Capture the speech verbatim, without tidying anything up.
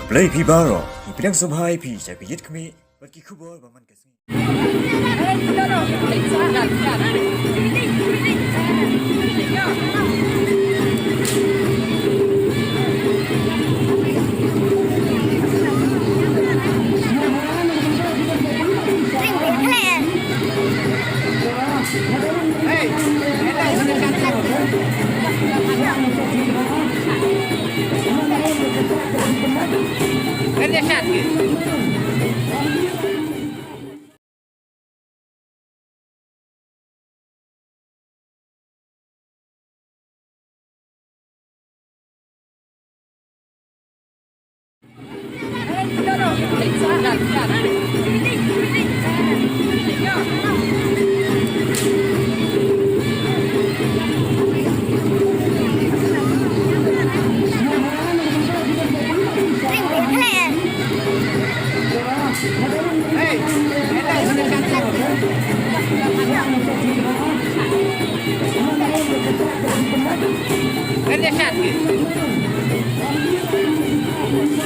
Khublei phi baroh, ngi pdiang sngewbha ïa phi sha ka Ïit Khmih bad ki khubor ba man ka sngi.